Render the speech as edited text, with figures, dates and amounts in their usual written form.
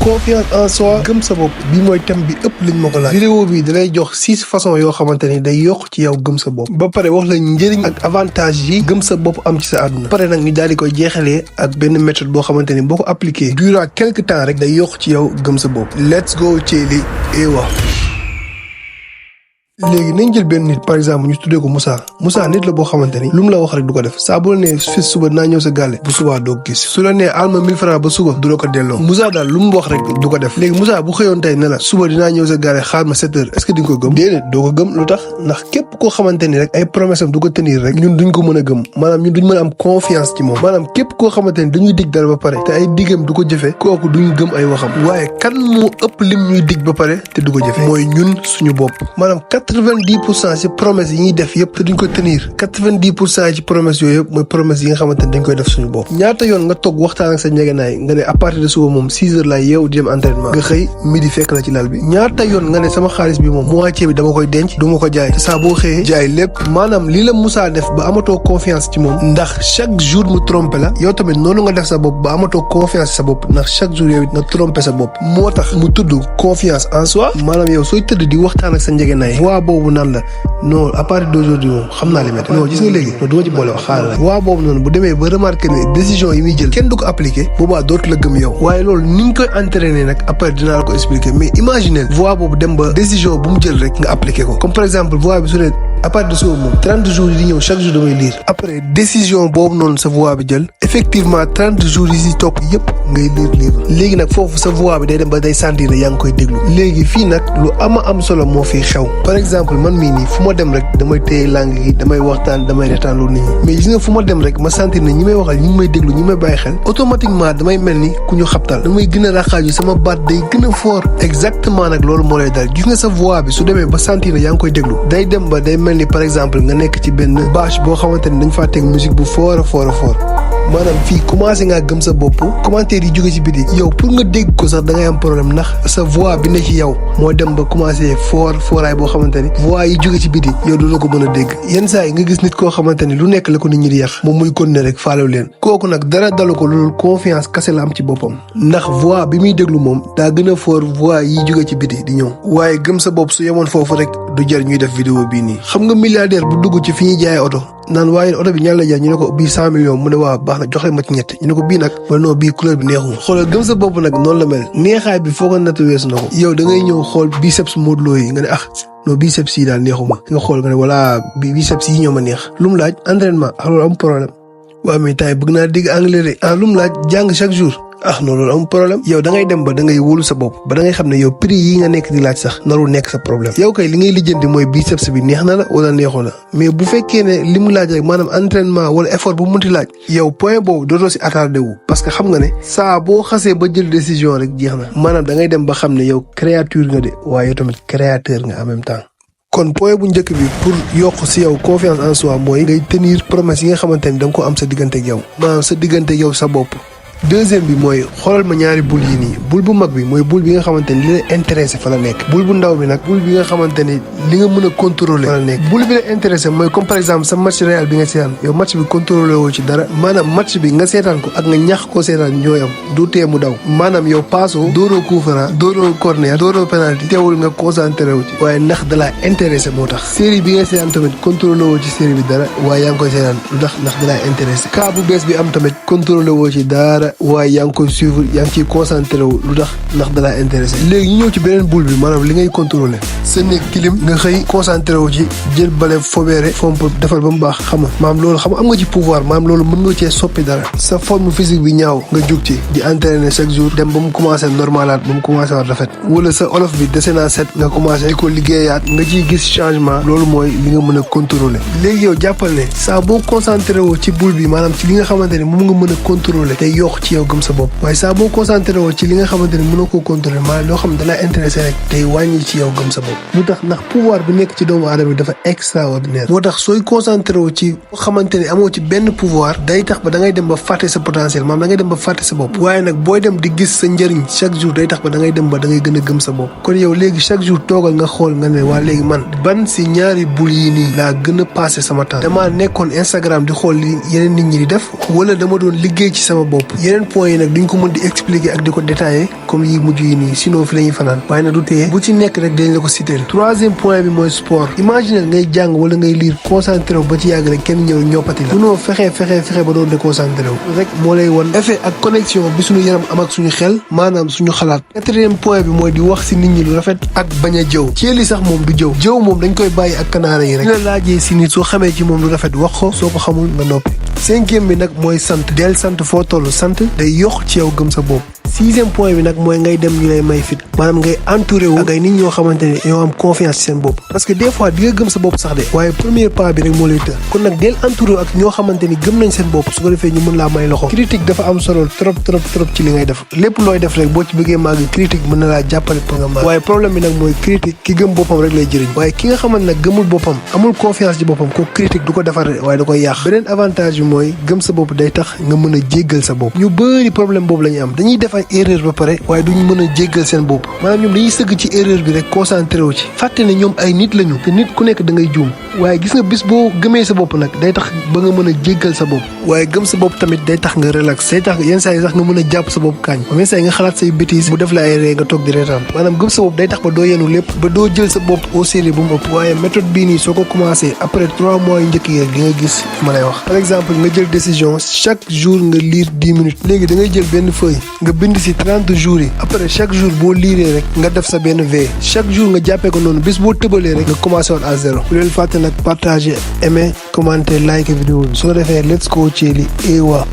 confiance en soi gëm sa bopp bi mooy thème bi ëpp liñ ma ko laaj. vidéo bi dalay jox 6 façons yoo xamante ni day yokk ci yow gëm sa bopp ba pare wax la njëriñ ak avantage yi gëm sa bopp am ci sa àdduna. pare nag ñu daal di koy jeexalee ak benn méthode boo xamante ni boo ko appliqué durant quelque temps rek day yokk ci yow gëm sa bopp. let's go Thiely Ewa. léegi nañ jël benn nit par exemple ñu tuddee ko Moussa nit la boo xamante ni lu mu la wax rek du ko def saa bu la nee fii suba dinaa ñëw sa gàlle bu subaa doo ko gis su la nee alma 1000 francs ba suba du la ko delloo. Moussa daal lu mu wax rek du ko def. léegi Moussa bu xëyoon tey ne la suba dinaa ñëw sa gàlle xaar ma 7 heures est-ce que di nga ko gëm. déedéet doo ko gëm lu tax ndax képp koo xamante ni rek ay promesse am du ko tenir rek ñun duñ ko mën a gëm maanaam ñun duñ mën a am confiance ci moom maanaam képp koo xamante ni dañuy dig dara ba pare te ay digam du ko jëfe kooku duñ gëm ay waxam. waaye kan moo ëpp lim ñuy dig ba pare te du ko jëfe mooy ñun suñu bopp maanaam 90% ci promesse yi ñuy def yëpp te duñ ko tenir 90% ci promesse yooyu yëpp mooy promesse yi nga xamante ne dañ koy def suñu bopp. ñaata yoon nga toog waxtaan ak sa njëgënaay nga ne à partir de suba moom 6 heures laay yeewu di dem entraînement nga xëy midi fekk la ci lal bi. ñaata yoon nga ne sama xaalis bi moom moitié bi dama koy denc du ma ko jaay te saa boo xëyee jaay lépp maanaam li la Moussa def ba amatoo confiance ci moom ndax chaque jour mu trompé la yow tamit noonu nga def sa bopp ba amatoo confiance ci sa bopp ndax chaque jour yow it nga trompé sa bopp moo tax mu tudd confiance en soi maanaam yow sooy tëdd di waxtaan ak sa njëgënaay voix boobu nan la non à partir d'aujourd'hui moom xam naa li métti non gis nga léegi non du ma ci boole wax xaaral rek waa boobu noonu bu demee ba remarqué ne décision yi muy jël kenn du ko appliqué boobaa dootu la gëm yow waaye loolu ni ñu koy entraîné nag après dinaa la ko expliquer mais imaginez voix boobu dem ba décision bu mu jël rek nga appliqué ko comme par exemple voix bi su ne à partir de suba moom 30 jours yi di ñëw chaque jour damay lire après décision boobu noonu sa voix bi jël effectivement 30 jours yi si topp yëpp ngay lire livre léegi nag foofu sa voix bi day dem ba day sentir ne yaa ngi koy déglu léegi fii nag lu am solo moo fi xew par exemple man mii nii fu ma dem rek damay téye langue gi damay waxtaan damay retaan lu nit ñi mais gis nga fu ma dem rek ma sentir ne ñi may waxal ñi ngi may déglu ñi may bàyyi xel automatiquement damay mel ni ku ñu xabtal damay gën a raxaaju sama baat day gën a fort exactement nag loolu moo lay dal gis nga sa voix bi su demee ba sentir ne yaa ngi koy déglu day dem ba day mel ni par exemple nga nekk ci benn bâche boo xamante ni dañ faa teg musique bu fort a fort a fort maanaam fii commencé ngaa gëm sa bopp commentaire yi jóge ci biti yow pour nga dégg ko sax da ngay am problème ndax sa voix bi ne ci yow moo dem ba commencé fooraay boo xamante ni voix yi jóge ci biti yow doo la ko mën a dégg yenn saa yi nga gis nit koo xamante ni lu nekk la ko nit ñi di yàq moom muy continuer rek faalew leen kooku nag dara dalu ko loolu confiance kase la am ci boppam ndax voix bi muy déglu moom daa gën a fort voix yi jóge ci biti di ñëw waaye gëm sa bopp su yemoon foofu rek du jar ñuy def vidéo bii nii xam nga milliardaire bu dugg ci fi ñuy jaayee oto naan waaye oto bi ñaan la jaay ñu ne ko bii 100 millions mu ne waa baax na joxe ma ci ñett ñu ne ko bii nag wala non bii couleur bi neexuma xoolal gëm sa bopp nag noonu la mel neexaay bi foo ko natt weesu na ko yow da ngay ñëw xool biceps Modou Lo yi nga ne non biceps yi daal neexuma nga xool nga ne voilà biceps yi ñoo ma neex lu mu laaj entraînement loolu am problème waaw mais temps yi bëgg naa dégg anglais de lu mu laaj jàng chaque jour non loolu am problème yow da ngay dem ba da ngay wóolu sa bopp ba da ngay xam ne yow prix yi nga nekk di laaj sax narul nekk sa problème yow kay li ngay lijjanti mooy biceps bi neex na la wala neexu la mais bu fekkee ne li mu laaj rek maanaam entraînement wala effort bu munti laaj yow point boobu dootoo si attardé wu parce que xam nga ne saa boo xasee ba jël décision rek jeex na maanaam da ngay dem ba xam ne yow créature nga de waaye yow tamit créateur nga en même temps kon point bu njëkk bi pour yokk si yow confiance en soi mooy ngay tenir promesse yi nga xamante ni da nga ko am sa diggante ak yow maanaam sa diggante ak yow sa bopp deuxième bi mooy xoolal ma ñaari bul yi nii bul bu mag bi mooy bul bi nga xamante ni li la intéressé fa la nekk bul bu ndaw bi nag bul bi nga xamante ni li nga mën a contrôler fa la nekk bul bi la intéressé mooy comme par exemple sa match réel bi nga seetaan yow match bi contrôlé woo ci dara maanaam match bi nga seetaan ko ak nga ñax koo seetaan ñooy am du tee mu daw maanaam yow paasoo dóoroo coup franc dóoroo corner dóoroo penalty teewul nga concentré wu ci waaye ndax da la intéressé moo tax série bi nga seetaan tamit contrôlé woo ci série bi dara waaye yaa ngi koy seetaan lu tax ndax da la intéressé cas bu bees bi am tamit contrôlé woo ci dara waaye yaa ngi koy suivre yaa ngi ciy concentré wu lu tax ndax da laa intéressé léegi ñu ñëw ci beneen boule bi maanaam li ngay contrôler sa néeg tilim nga xëy concentré wu ci jël bale fobeere fomp defal ba mu baax xam nga maam loolu xam nga am nga ci pouvoir maam loolu mën nga cee soppi dara sa forme physique bi ñaaw nga jug ci di entraîner chaque jour dem ba mu commencé normalaat ba mu commencé waat rafet wala sa olof bi dese naa set nga commencé di ko liggéeyaat nga ciy gis changement loolu mooy li nga mën a contrôler léegi yow jàppal ne saa boo concentré woo ci boule bi maanaam ci li nga xamante ne moom nga mën a contrôler day yokk ci yow sa bopp waaye saa boo concentré woo ci li nga xamante ne mënoo koo contrôler maanaam loo xam ne dalaa intéressé rek day wàññi ci yow gëm sa bopp lu tax ndax pouvoir bi nekk ci doomu aadama bi dafa extraordinaire moo tax sooy concentré woo ci xamante ne amoo ci benn pouvoir day tax ba da ngay dem ba fàtte sa potentiel maanaam da ngay dem ba fàtte sa bopp waaye nag booy dem di gis sa njëriñ chaque jour day tax ba da ngay dem ba da ngay gën a gëm sa bopp kon yow léegi chaque jour toogal nga xool nga ne waa léegi man ban si ñaari bul yi nii laa gën a passé sama temps damaa nekkoon Instagram di xool li yeneen nit ñi di def wala dama doon liggéey ci sama bopp yeneen points yi nag duñ ko mën di expliquer ak di ko détailler comme yi mujj yi nii sinon fi la ñuy fanaan waaye nag du téye bu ci nekk rek dañ la ko citer. troisième point bi mooy sport. imagine ngay jàng wala ngay lire concentré wu ba ci yàgg rek kenn ñëw ñoppati la munoo fexe ba doon déconcentré wu rek moo lay won effet ak connexion bi suñu yaram am ak suñu xel maanaam suñu xalaat. quatrième point bi mooy di wax si nit ñi lu rafet ak bañ a jëw. ceeli sax moom du jëw moom dañ koy bàyyi ak kanaara yi rek dina laajee si nit soo xamee ci moom lu rafet wax ko soo ko xamul nga noppi. cinquième bi nag mooy sant del sant foo toll sant day yokk ci yow gëm sa bopp. sixième point bi nag mooy ngay dem ñu lay may fit maanaam ngay entouré wu ak ay nit ñoo xamante ne ñoo am confiance ci seen bopp parce que des fois di nga gëm sa bopp sax de waaye premier pas bi rek moo lay të kon nag del entouré wu ak ñoo xamante ni gëm nañ seen bopp su ko defee ñu mën laa may loxo. critique dafa am solo trop ci li ngay def lépp looy def rek boo ci bëggee màgg critique mën na laa jàppale pour nga màgg waaye problème bi nag mooy critique ki gëm boppam rek lay jëriñ waaye ki nga xamante nag gëmul boppam amul confiance ci boppam ko critique du ko defar waaye da koy yàq. beneen avantage bi mooy gëm sa bopp day tax nga mën a jéggal sa bopp ñu bëri problème boobu la ñu am dañuy def ay erreur ba pare waaye duñu mën a jéggal seen bopp maanaam ñoom dañuy sëgg ci erreur bi rek concentré wu ci fàtte ne ñoom ay nit lañu te nit ku nekk da ngay juum waaye gis nga bis boo gëmee sa bopp nag day tax ba nga mën a jéggal sa bopp waaye gëm sa bopp tamit day tax nga relax day tax yenn saa yi sax nga mën a jàpp sa bopp kaañ yenn saa yi nga xalaat say bêtises mu def la ay ree nga toog di reetaan maanaam gëm sa bopp day tax ba doo yenu lépp ba doo jël sa bopp au sérieux bu mu ëpp waaye méthode bii nii soo ko commencé après 3 mois yu njëkk yi rek di nga gis ma lay wax par exemple nga jël décision chaque jour nga lire 10 minutes léegi da ngay jël benn feuille nga bind si 30 jours yi après chaque jour boo liiree rek nga def sa benn veille chaque jour nga jàppee ko noonu bis boo tëbalee rek nga commencé woon à zéro bu leen fàtte nag partager aimer commenter like vidéo bi soo defee let's go Thiely Ewa